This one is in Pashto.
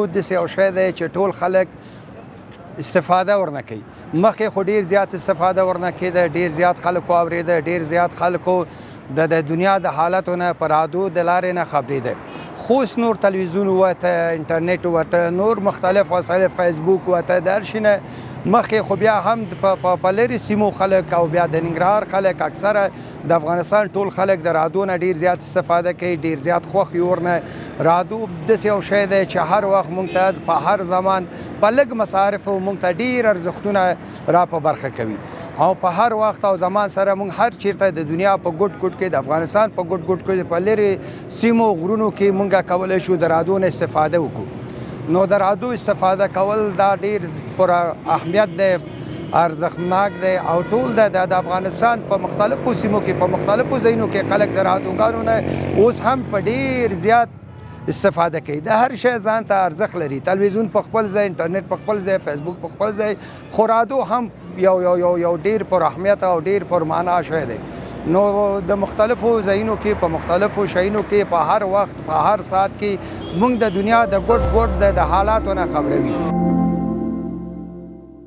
رادو داسې یو شی دی چې ټول خلک استفاده ورنه کوي. مخکې خو ډیر زیات استفاده ورنه کېده، ډیر زیات خلکو اورېده، ډیر زیات خلکو د دنیا د حالتو نه په رادو د لارې نه خبرېده. خو اوس نور تلویزیون وته، انټرنیټ وته، نور مختلف وسایل، فیسبوک وته، د هر شي نه مخکې خو بیا هم په لرې سیمو خلک او بیا د ننګرهار خلک، اکثره د افغانستان ټول خلک د رادو نه ډیر زیات استفاده کوي، ډیر زیات خوښ یو ورنه. رادو داسې یو شی دی چې هر وخت مونږ ته په هر زمان په لږ مصارفو مونږ ته ډیر ارزښتونه را په برخه کوي، او په هر وخت او زمان سره مونږ هر چیرته د دنیا په ګوټ ګوټ کې، د افغانستان په ګوټ ګوټ کې، په لرې سیمو غرونو کې مونږ کولای شو د رادو نه استفاده وکړو. نو د رادو استفاده کول دا ډیر پر اهمیت دی، ارزښتناک دی، او ټول د افغانستان په مختلفو سیمو کې، په مختلفو ځایونو کې خلک د رادوګانو نه اوس هم په ډیر زیات استفاده کوي. د هر شی ځان ته ارزښت لري، تلویزیون په خپل ځای، انټرنیټ په خپل ځای، فیسبوک په خپل ځای، خو رادو هم یو یو یو یو ډیر پر اهمیت او ډیر پر معنا شی دی. نو د مختلفو ځایونو کې، په مختلفو شیونو کې، په هر وخت په هر ساعت کې موږ د دنیا د ګوټ ګوټ د حالاتو نه خبروي.